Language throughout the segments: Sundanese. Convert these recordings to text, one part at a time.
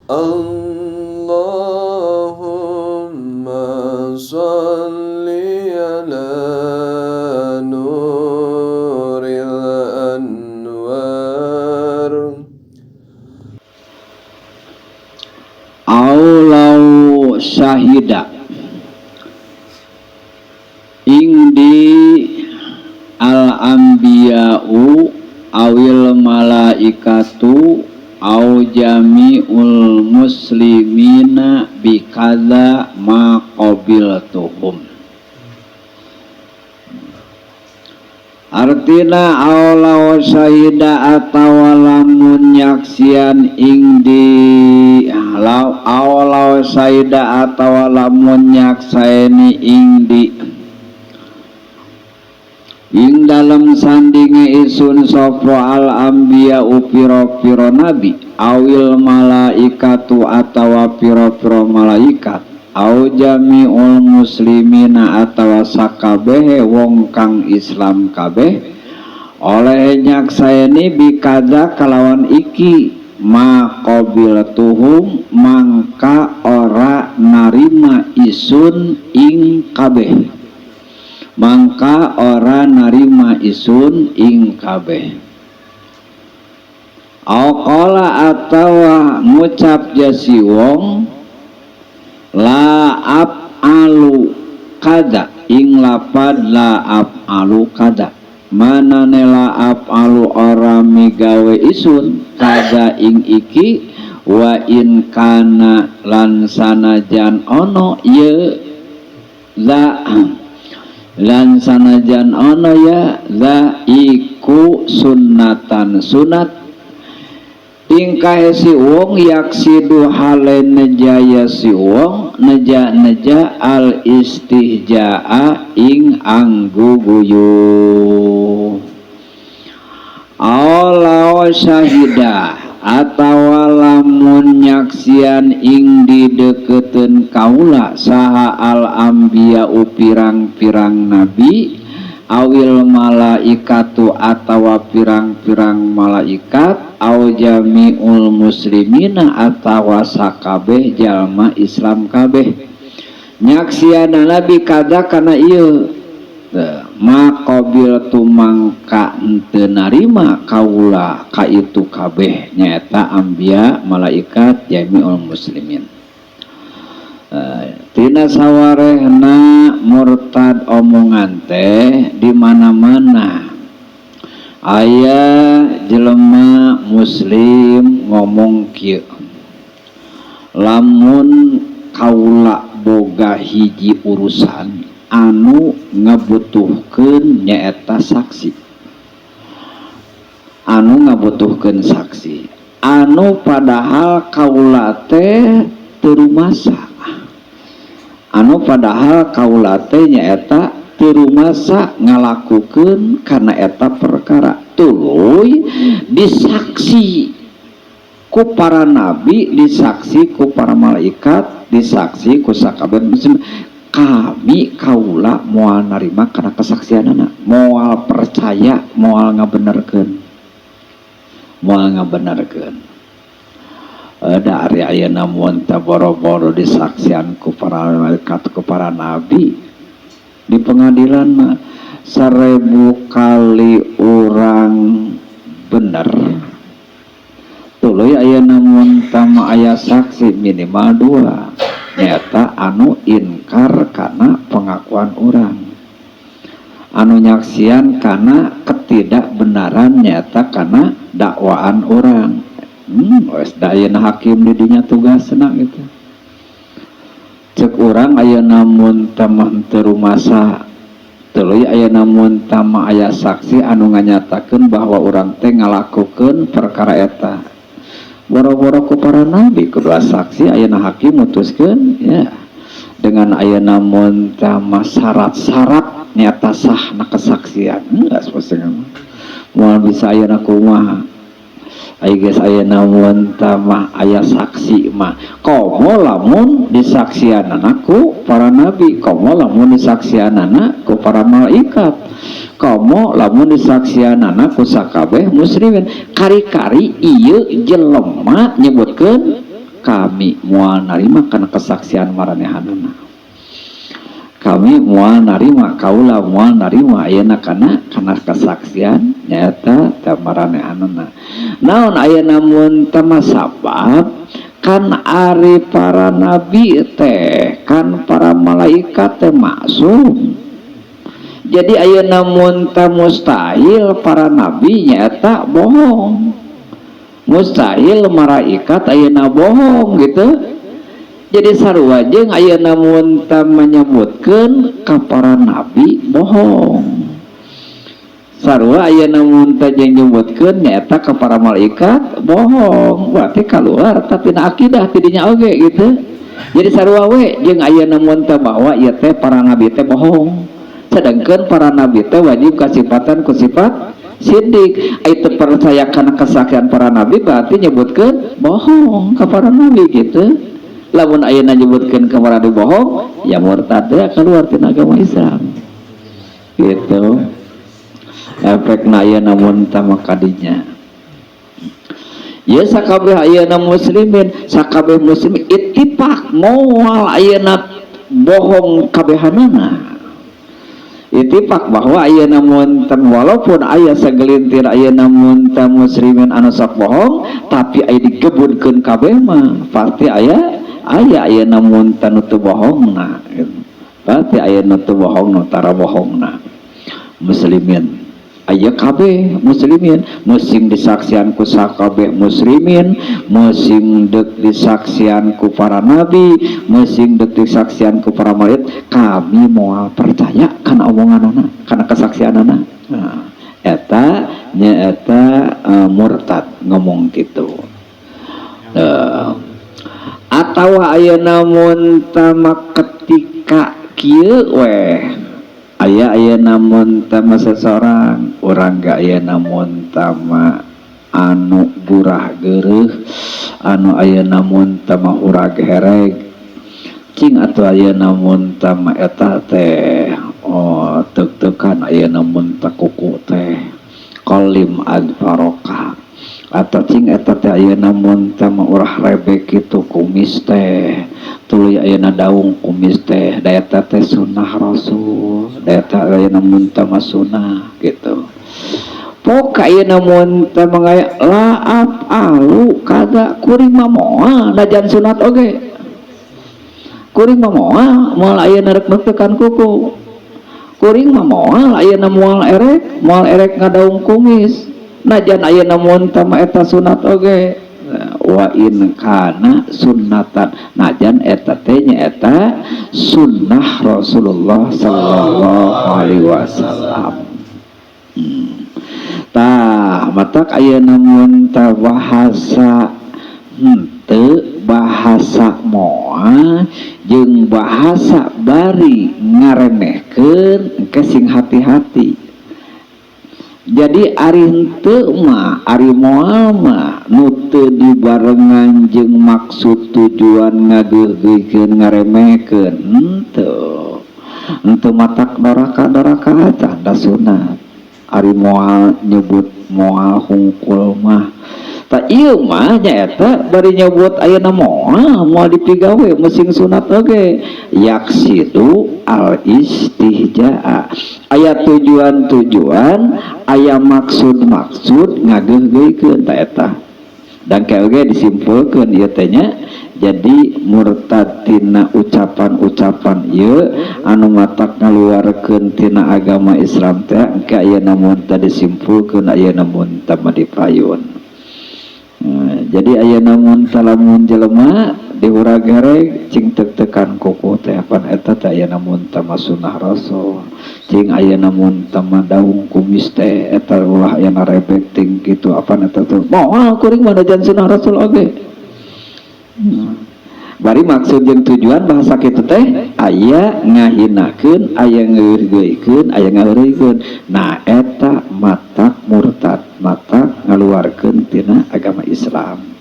اللهم صل على نور الأنوار. Aulau syahida ing di al anbiya'u awil malaikatu au jami'ul muslimina bikadza ma qabiltuhum. Artina aulau syahida atawa lamun nyaksian ing di aulau syahida atawa lamun nyaksaeni ing di ing dalem sandinge isun sapa al anbiya pira-pira nabi awil malaikatu atawa pira-pira malaikat au jami'ul muslimina atawa sakabehe wong kang Islam kabeh oleh nyaksaeni bikadza kalawan iki ma qabiltuhum mangka ora narima isun ing kabeh, mangka ora narima isun ing kabeh. Au qala atawa ngucap jasi wong la af'alu kada ing lapad la af'alu kada, manane la af'alu ora migawe isun kada ing iki wa in kana lan sanajan ono ye la lan sanajan ono ya la iku sunnatan sunat tingkah si wong yaksidu hale nejaya si wong neja-neja al istihjaa ing anggu guyu. Alau syahida atawa lamun nyaksian ing dideketeun kaula saha al anbiya pirang-pirang nabi awil malaikatu atawa pirang-pirang malaikat au jami'ul muslimina atawa sakabeh jalma Islam kabeh nyaksian nabi kada kana ieu ma qabil mangka henteu narima kaula ka itu kabeh nyaeta anbiya malaikat jami'ul muslimin. Tina sawarehna murtad omongan teh di mana-mana aya jelema muslim ngomong kieu, lamun kaula boga hiji urusan anu ngabutuhkeun nyaeta saksi, anu ngabutuhkeun saksi anu padahal kaula teh teu rumasa, anu padahal kaula teh nyaeta teu rumasa ngalakukeun kana eta perkara, tuluy disaksi ku para nabi, disaksi ku para malaikat, disaksi ku sakabeh muslim, kami kaula moal narima kana kesaksianana, moal percaya, moal ngabenerkeun, moal ngabenerkeun. Da ari ayeuna mun teh boro-boro disaksian ku para malaikat ku para nabi di pengadilan mah 1000 kali urang bener tuluy ayeuna mun teh mah aya saksi minimal 2 nyata anu inkar kana pengakuan orang, anu nyaksian kana ketidakbenaran nyata kana dakwaan orang. Wes da ayeuna hakim di dinya tugasna gitu. Cek urang ayeuna mun teh mah teu rumasa tuluy ayeuna mun teh mah aya saksi anu nganyatakeun bahwa urang teh ngalakukeun perkara eta. Boro-boro ku para nabi kedua saksi ayeuna hakim mutuskeun ya dengan ayeuna mun teh mah syarat-syarat nyata sah na kesaksian enggak sepasang moal bisa ayeuna kumaha ai geus ayeuna mun teh mah aya saksi mah komo lamun disaksianana ku para nabi, komo lamun disaksianana ku para malaikat, komo lamun disaksianana ku sakabeh muslimin. Kari-kari ieu jelema nyebutkeun Kami moal narima kana kesaksian maranehanana. Kami moal narima, kaula moal narima ayeuna kana kesaksian nyaeta teh maranehanana. Naon ayeuna mun teh sabab kan ari para nabi teh kan para malaikat teh maksum. Jadi ayeuna mun teh mustahil para nabi nyaeta bohong, mustahil malaikat ayeuna bohong gitu. Jadi sarua jeung ayeuna mun teh menyebutkeun ka para nabi bohong, sarua ayeuna mun teh jeung nyebutkeun nyaeta ka para malaikat bohong, berarti keluar tapi na akidah tidinya oge gitu. Jadi sarua we jeung ayeuna mun teh bahwa ieu teh para nabi teh bohong, sedangkan para nabi teh wajib kasifatan ku sifat sidik. Itu percaya karena kesaksian para nabi berarti nyebutkeun bohong ke para nabi gitu. Lamun ayeuna nyebutkeun ke para nabi bohong, ya murtad ya, keluar tina agama Islam gitu. Efekna ayeuna mun tah kadinya ya sakabeh ayeuna muslimin, sakabeh muslim ittifaq moal ayeuna bohong kabehanana. Ittifaq bahwa ayeuna mun walaupun aya segelintir ayeuna mun muslimin anu sok bohong, tapi aya digebudkeun kabeh mah pasti aya ayeuna mun nu teu bohongna gitu. Pasti aya nu teu bohong, nu tara bohongna muslimin. Aya kabeh muslimin musim disaksian ku sakabeh muslimin, musim dek disaksian ku para nabi, musim dek disaksian ku para malaikat, kami moal percaya kana omonganana, kana kesaksianana. Nah, eta nyaeta murtad ngomong gitu. Atau ayeuna mun tama ketika kieu weh aya ayeuna mun tama seseorang urang gak ayeuna mun tama anu gurah geureuh, anu ayeuna mun tama urag hereg cing, atau ayeuna mun tama eta teh oh teuk-teukan ayeuna mun ta kuku teh qalim adfaroka, atau cing eta teh ayeuna mun tama urah rebek kitu kumis teh, tuluy ayeuna daung kumis teh, da eta teh sunnah rasul, da eta ayeuna mun tama sunnah gitu. Pok ayeuna mun teh mangaya la afalu kada, kuring mah moal najan sunat oge, kuring mah moal, moal ayeuna rek neuteukan kuku, kuring mah moal ayeuna moal erek ngadaung kumis najan ayeuna mun teh mah eta sunat oge. Wa in kana sunnatan, najan eta teh nyaeta sunnah Rasulullah sallallahu alaihi wasallam. Tah matak ayeuna mun tah bahasa henteu, bahasa moal jeung bahasa bari ngaremehkeun, engke sing hati-hati. Jadi ari henteu mah, ari moal mah nu teu dibarengan jeung maksud tujuan ngageugeuhkeun, ngaremehkeun, henteu henteu matak doraka-doraka acan da sunat. Ari moal nyebut moal hungkul mah tak ieu mah nyaeta bari nyebut ayeuna moal, moal dipigawe musing sunat oge, yaqsidu al istihjaa, aya tujuan-tujuan, aya maksud-maksud ngageugeuhkeun ta eta. Dan kayak oge disimpulkeun ieu teh nya, jadi murtad tina ucapan-ucapan ieu anu matak ngaluarkeun tina agama Islam teh engke ayeuna mun teh disimpulkeun ayeuna mun teh mah dipayun. Nah, jadi ayeuna mun lamun jelema dihurag hereg cing teuk-teukan kuku teh, pan eta teh ayeuna mun teh mah sunnah rasul, cing ayeuna mun teh mah daung kumis teh eta ulah ayeuna rebek ting kitu, apan eta teh moal kuring mah najan sunnah rasul oge. Bari maksud jeung tujuan bahasa kitu teh aya ngahinakeun, aya ngeurgeuikeun, aya ngaheureuykeun. Nah eta matak murtad, matak ngaluarkeun tina agama Islam.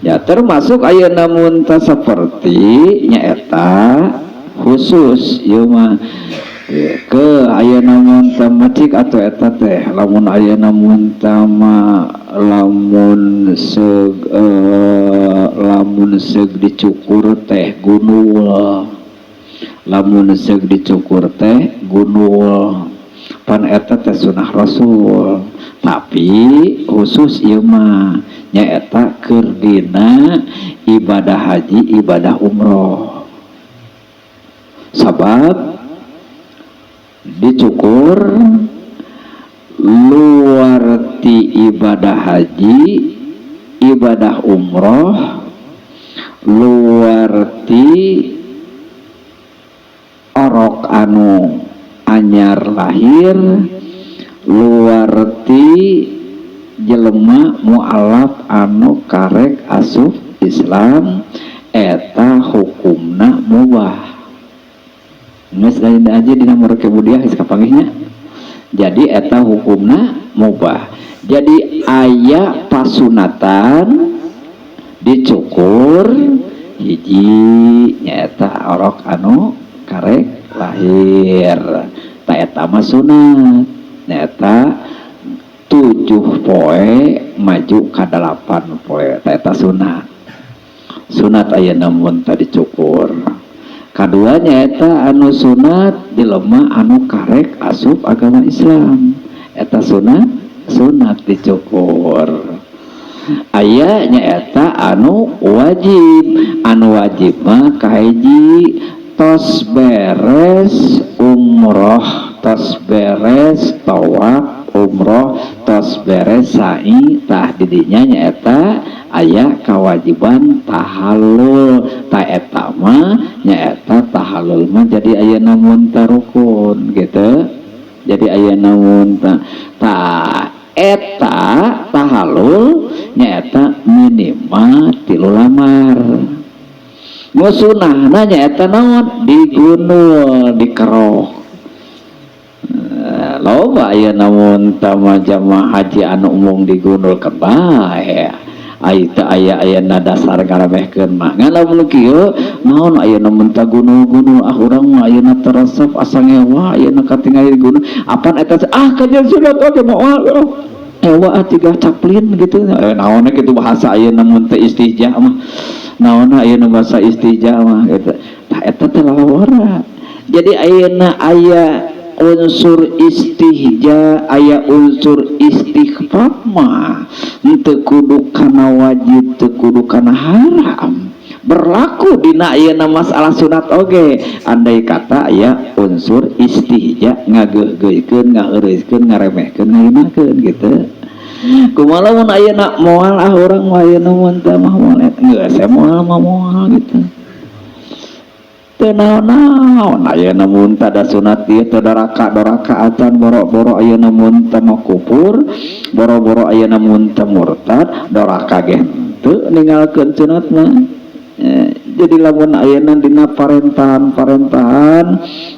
Ya termasuk ayeuna mun teh saperti nyaeta khusus ieu mah. Ke ayeuna mun teh macik atuh eta teh lamun ayeuna mun mah lamun seug lamun seug dicukur teh gundul, lamun seug dicukur teh gundul, pan eta teh sunah Rasul. Tapi khusus ieu mah nyaeta keur dina ibadah haji, ibadah umroh, sabab dicukur luar ti ibadah haji, ibadah umroh, luar ti orok anu anyar lahir, luar ti jelema mualaf anu karek asup Islam, eta hukumna mubah. Geus lain aja dina murkebudiah geus kapanggihnya. Jadi eta hukumna mubah. Jadi aya pasunatan dicukur hiji nyaeta orok anu karek lahir, ta eta mah sunat nyaeta 7 poe maju ka 8 poe, ta eta sunat. Sunat ayeuna mun tadi cukur. Kaduanya eta anu sunat jelema anu karek asup agama Islam, eta sunat, sunat dicukur. Aya nyaeta anu wajib. Anu wajib mah kahiji tos beres umroh, tos beres tawaf umroh, tos beres sa'i, tah didinya nyaeta aya kewajiban tahallul. Ta eta mah nyaeta tahallul mah jadi aya mun tarukun gitu, jadi aya mun ta eta tahallul nyaeta minimal 3 lamar. Nu sunahna nyaeta naon? Digunul, dikerok. Loba aya namun tama jamaah haji anu umum digunul kebae. Ai teu aya ayeuna dasar ngaremehkeun mah. Ngan lamun kieu naon ayeuna mun ta gunul-gunul, ah urang mah ayeuna teresep asa ngewa ayeuna katingali gunul. Apan eta ah kajian sunat oge moal. Ewa ah tiga caplin gitu. Naonna kitu bahasa ayeuna mun teh istihja mah. Naonna ayeuna bahasa istihja mah gitu. Tah eta teh lalawara. Jadi ayeuna aya unsur istihja, aya unsur istighfar mah teu kudu kana wajib, teu kudu kana haram. Berlaku dina ayeuna masalah sunat oge. Andai kata aya unsur istihja ngageugeuikeun, ngaheureuskeun, ngaremehkeun, ngahinakeun gitu. Kumaha lamun ayeuna moal ah urang mah ayeuna mun teu mah moal eta geus moal mah moal gitu. Teu naon-naon ayeuna mun teu ada sunat ieu teu doraka doraka acan, boro-boro ayeuna mun teu mah kufur, boro-boro ayeuna mun teu murtad, doraka ge henteu ninggalkeun sunatna. Jadi lamun ayeuna dina parentahan-parentahan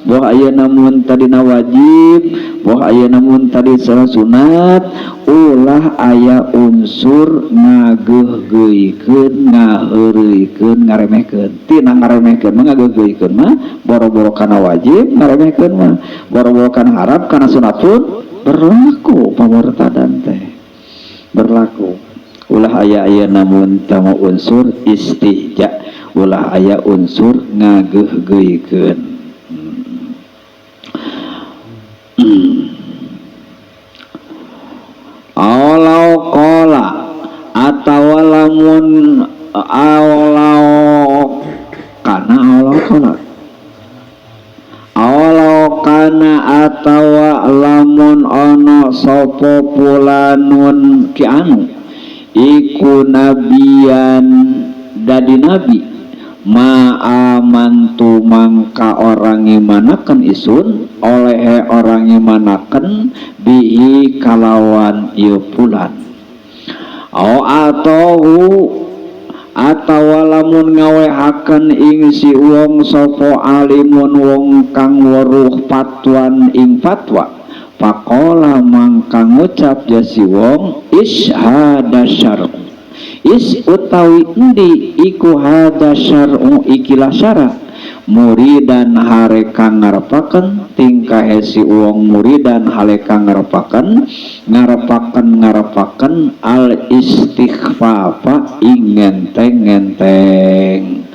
boh ayeuna mun tadina wajib, boh ayeuna mun tadi salah sunat, ulah aya unsur ngageugeuikeun, ngaheureuykeun, ngaremehkeun. Tina ngaremehkeun mah ngageugeuikeun mah boro-boro kana wajib, ngaremehkeun mah boro-boro kana haram, kana sunat pun berlaku pamurtadan teh. Berlaku. Ulah aya ayeuna mun teu unsur istihja, ulah aya unsur ngageugeuikeun. Awalau qala atawa lamun awalau kana awalau qala awalau kana atawa lamun ana sapa fulanun ki anu iku nabiyan dadi nabi, ma amantu mangka orang ngimanaken isun oleh orang ngimanaken bihi kalawan ieu fulan, au atahu atawa lamun ngawehaken ing si wong sapa alimun wong kang weruh fatwan ing fatwa, faqala mangka ngucap ja si wong is hada syar'u, is utawi endi iku hada syar'u ikilah syara Muridan hareka ngarepakeun tingkah si uang, muridan hareka ngarepakeun ngarepakeun ngarepakeun al istighfafa ing ngenteng-ngenteng.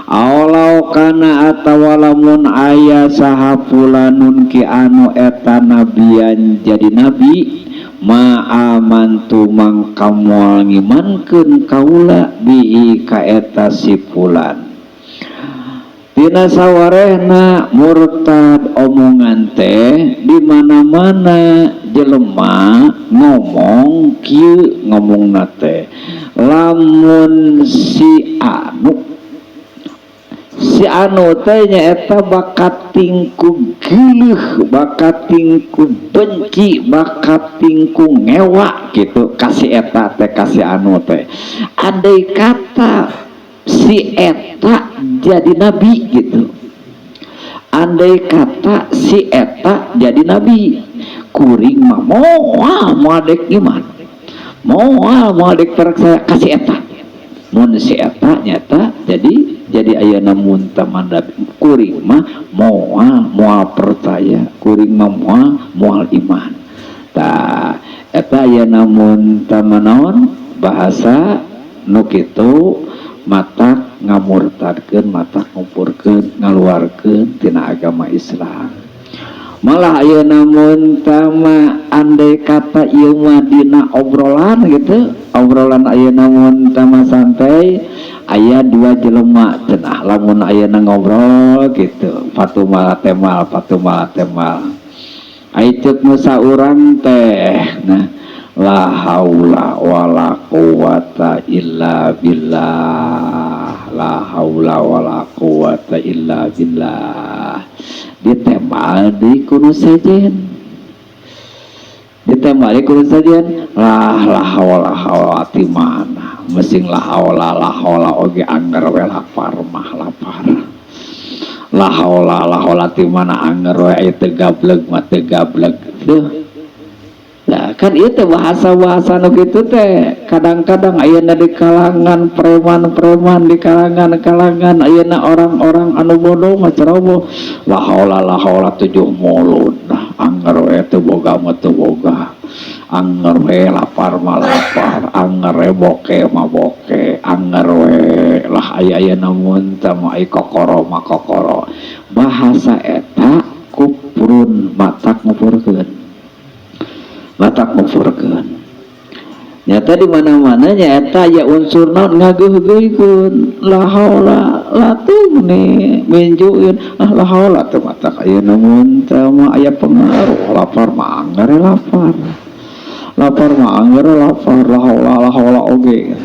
Awalau kana atawa lamun aya saha fulanun ki anu eta nabian jadi nabi, ma amantu mangka moal ngimankeun kaula bihi ka eta si fulan. Tina sawarehna murtad omongan teh di mana-mana jelema ngomong kieu, ngomongna teh lamun si anu, si anu teh nyaeta bakat tingku geuleuh, bakat tingku benci, bakat tingku ngewa gitu kasih eta teh, kasih anu teh, andai kata si eta jadi nabi gitu, andai kata si eta jadi nabi, kuring mah moal moal dek iman, moal moal dek percaya kasih eta. Mun si eta nyata jadi ayeuna muntaman, kuring mah moal moal percaya, kuring mah moal moal iman. Tah, eta ayeuna muntaman naon bahasa nu kitu matak ngamurtadkeun, matak ngupurkeun, ngaluarkeun tina agama Islam. Malah ayeuna muntama andai kata ieu mah dina obrolan gitu, obrolan ayeuna muntama santai, aya dua jelema cenah lamun ayeuna ngobrol gitu, fatumal temal fatumal temal, ai ceuk nu saurang teh, nah, la haula wala quwata illa billah, la haula wala quwata illa billah, ditembal di kuno sejen, ditembal di kuno sejen lah, la haula haula ti mana mesing, la haula la haula oge angger we lapar mah lapar, la haula la haula ti mana angger we aya teu gableg mah teu gableg tuh. Nah, kan itu bahasa-bahasa nu kitu teh kadang-kadang ayeuna di kalangan preman-preman, di kalangan-kalangan ayeuna orang-orang anu bodoh mah ceroboh, la haula la haula tujuh mulut, nah, angger we teu boga mah teu boga, angger we lapar mah lapar, angger we boke mah boke, angger we lah aya ayeuna mun teh mah ai kokoro mah kokoro. Bahasa eta kufrun, matak ngufurkeun, matak ngufurkeun. Nyata di mana-mana nyata ya unsur naon ngageuh-geuhkeun, la haula la tughni min ju'in, ah, la haula teh matak ayeuna mun teh mah aya pengaruh, lapar mah angger lapar, lapar mah angger lapar, la haula la haula oge.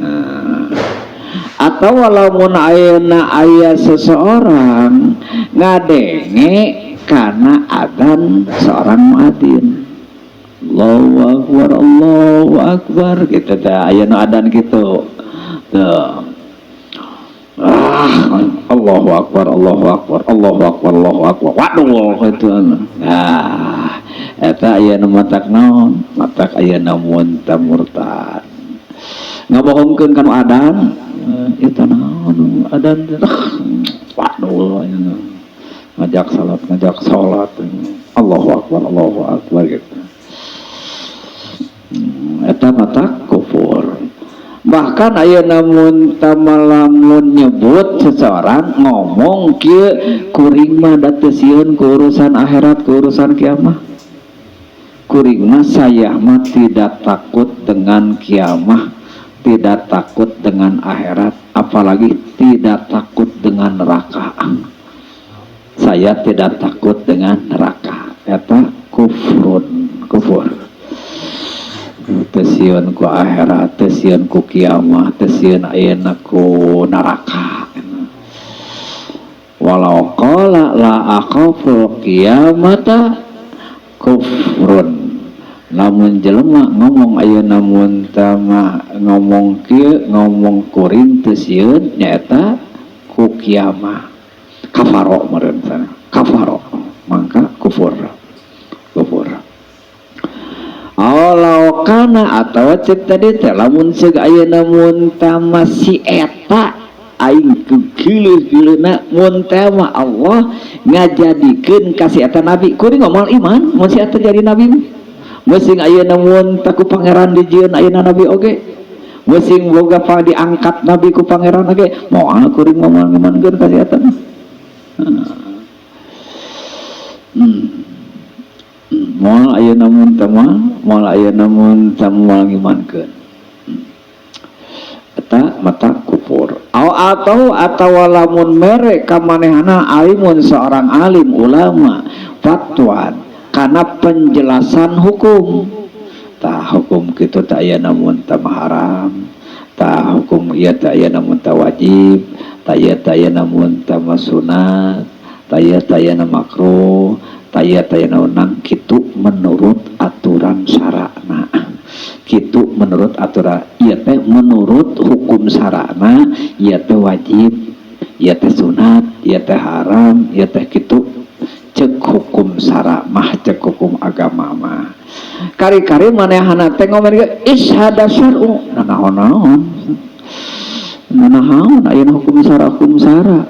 Nah, atau walaupun ayeuna aya seseorang ngadenge karena adzan seorang muadzin, Allahu Akbar, Allahu Akbar gitu teh, aya nu adan gitu tuh, ah, Allahu Akbar, Allahu Akbar, Allahu Akbar, Allahu Akbar, waduh itu. Nah, eta aya nu matak naon, matak aya mun murtad, ngabohongkeun kanu adan eta, naon adan, waduh, ngajak salat, ngajak salat, Allahu Akbar, Allahu Akbar gitu. Eta mata kufur. Bahkan ayeuna mun lamun nyebut seseorang ngomong kieu, kuring mah da teu sieun ku urusan akhirat, ku urusan kiamah, kuring mah, saya mah tidak takut dengan kiamah, tidak takut dengan akhirat, apalagi tidak takut dengan neraka, saya tidak takut dengan neraka, eta kufrun, kufur. Teu sieun ku akhirat, teu sieun ku kiamah, teu sieun ayeuna ku neraka. Walau qala la akhaful qiyamata kufrun. Lamun jelema ngomong ayeuna mun tama ngomong kieu, ngomong kuring teu sieun nyaeta ku kiamah, kafaro meureun sana, kafaro mangka kufur, kufur. Awalau kana atau cek tadi teh lamun ceuk ayeuna mun tama si eta. Aing keukeuleuna mun teh mah Allah ngajadikeun ka si eta nabi. Kuring moal iman mun si eta jadi nabi mah. Musing ayeuna mun teh ku pangeran dijieun ayeuna nabi oge. Musing boga pa diangkat nabi ku pangeran oge, moal kuring mah moal ngimankeun ka si eta mah. Moal ayeuna mun teh mah, moal ayeuna mun teh moal ngimankeun. Eta mata kufur. Au atau atawa lamun mere ka manehna alimun seorang alim ulama fatwa karena penjelasan hukum. Tah hukum kitu teh aya namun teh haram, tah hukum ieu teh aya namun teh wajib, tah ieu teh aya namun teh sunat, tah ieu teh aya makruh, tah ieu teh aya naon kitu menurut aturan syarana. Kitu menurut aturan ieu teh menurut hukum syarana ieu teh wajib, ieu teh sunat, ieu teh haram, ieu teh kitu cek hukum syara mah, cek hukum agama mah. Kari-kari manehana teh ngomong ge ishada syar'u, nanaon-naon. Nanaon ayeuna hukum syara hukum syara.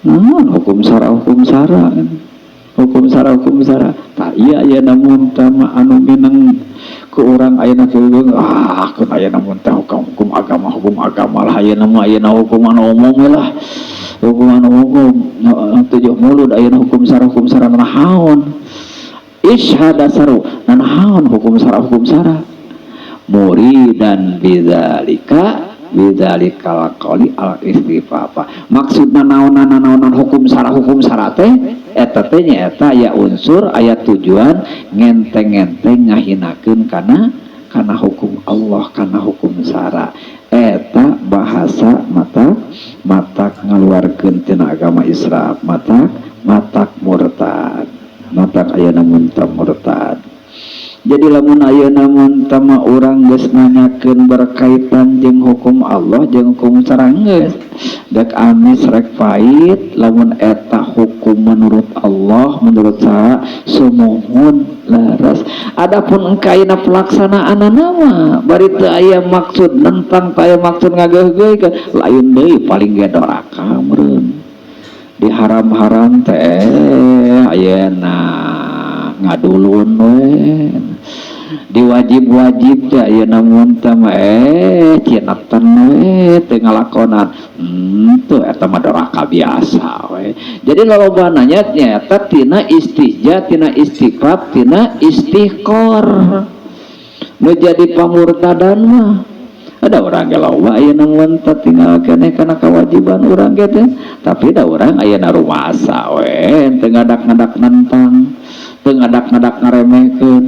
Naon hukum syara hukum syara. Hukum syara hukum syara. Tah ieu ayeuna mun teh mah anu mineng ku urang ayeuna kieu ah keun ayeuna mun teh hukum agama lah ayeuna mah ayeuna hukum anu umum we lah. Hukum anu umum tujuh mulud ayeuna hukum syara naon. Ishada saru nanaon hukum syara hukum syara. Muridan bidzalika bidzalikal qali al istifafa. Maksudna naonan naonan hukum syara teh eta teh nyaeta aya unsur aya tujuan ngenteng-ngenteng ngahinakeun kana hukum Allah kana hukum syara. Eta bahasa mata matak ngaluarkeun tina agama Islam, matak matak murtad, matak ayeuna mun teh murtad. Jadi lamun ayeuna mun teh mah urang geus nanyakeun berkaitan jeung hukum Allah jeung hukum syara geus dek amis rek pahit lamun eta hukum menurut Allah menurut saha sumuhun leres. Adapun engkaina pelaksanaanna mah bari teu aya maksud nentang teu aya maksud ngageuhgeuhkeun lain deui paling ge doraka meureun. Di haram-haram teh ayeuna ngadulun we. Di wajib-wajib teh ayeuna mun teh mah cineten we teu ngalakonan. Teu eta mah doraka biasa we. Jadi lolobana nya nyaeta tina istihja, tina istighfar, tina istiqor. Nu jadi pamurtadan mah ada orang ge loba ayeuna mun teh tinggal keneh kana kewajiban urang ge teh, tapi da urang ayeuna rumasa we teu ngadak-ngadak nentang, teu ngadak-ngadak ngaremehkeun.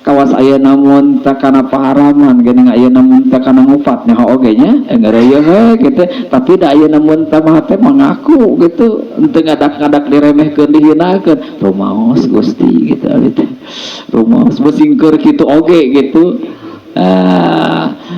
Kawas ayeuna mun teh kana paharaman geuning ayeuna mun teh kana ngupat nyaho oge nya ngeureuyeun we kitu, tapi da ayeuna mun teh mah teh mengaku gitu, teu ngadak-ngadak diremehkeun dihinakeun, rumaos Gusti gitu abi teh. Rumaos musingkeur kitu oge gitu.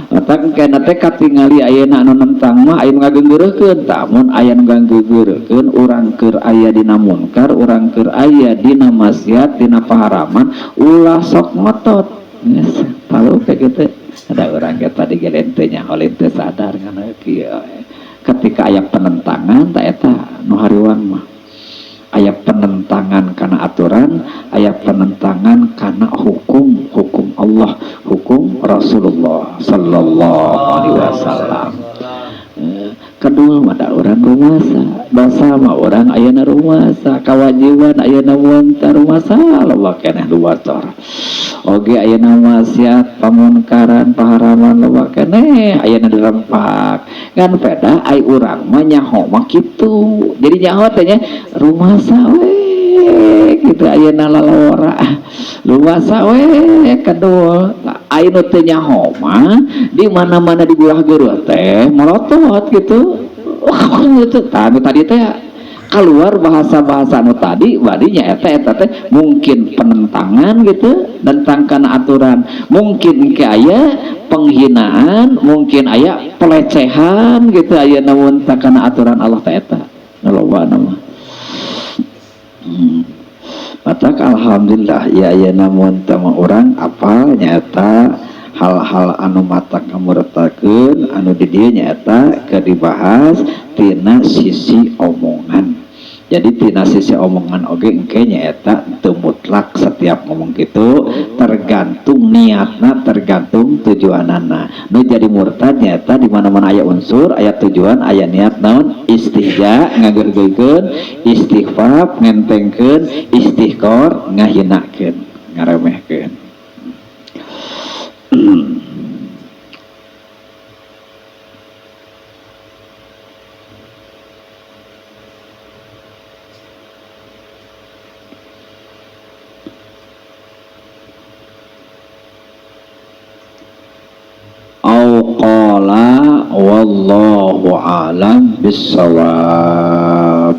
Matak kena teh katingali ayeuna anu nentang mah aya nu ngageunggeureuhkeun, tah mun aya nu ngageunggeureuhkeun urang keur aya dina munkar, urang keur aya dina maksiat, dina paharaman, ulah sok ngotot. Geus tahu kayak gitu. Ada orang ge tadi ge teu nyaho lain teu sadar ngan kieu. Ketika aya penentangan tah eta nu hariwang mah. Aya penentangan kana aturan, aya penentangan kana hukum, hukum Allah, hukum Rasulullah sallallahu alaihi wasallam. Kedua mah da urang rumasa, dosa mah urang ayeuna rumasa, kewajiban ayeuna mun teh rumasa loba keneh nu bocor. Oge ayeuna maksiat, pamunkaran, paharaman loba keneh ayeuna dirempak. Ngan peda ai urang mah nyaho mah kitu. Jadi nyaho teh nya rumasa we kitu ayeuna lalawara. Rumasa we kedul. Ai nu teu nyaho mah di mana-mana digulah geureut teh melotot gitu. Wah, gitu. Tah nu tadi teh keluar bahasa-bahasa nu tadi badinya eta eta teh mungkin penentangan gitu, tentang kana aturan, mungkin ke aya penghinaan, mungkin aya pelecehan gitu aya namun kana aturan Allah teh eta nu loba mah. Matak alhamdulillah ya aya namun teh mah urang apal nyaeta Hal-hal anu matak ngamurtadkeun anu di dieu nyaeta keur dibahas tina sisi omongan. Jadi tina sisi omongan oge engke nyaeta teu mutlak setiap ngomong gitu, tergantung niatna, tergantung tujuanana. Nu jadi murtad nyaeta di mana-mana aya unsur, aya tujuan, aya niat naon, istihza ngageuhgeuhkeun, istighfar ngentengkeun, istihqar ngahinakeun, ngaremehkeun. Au qala wallahu a'lam bissawab.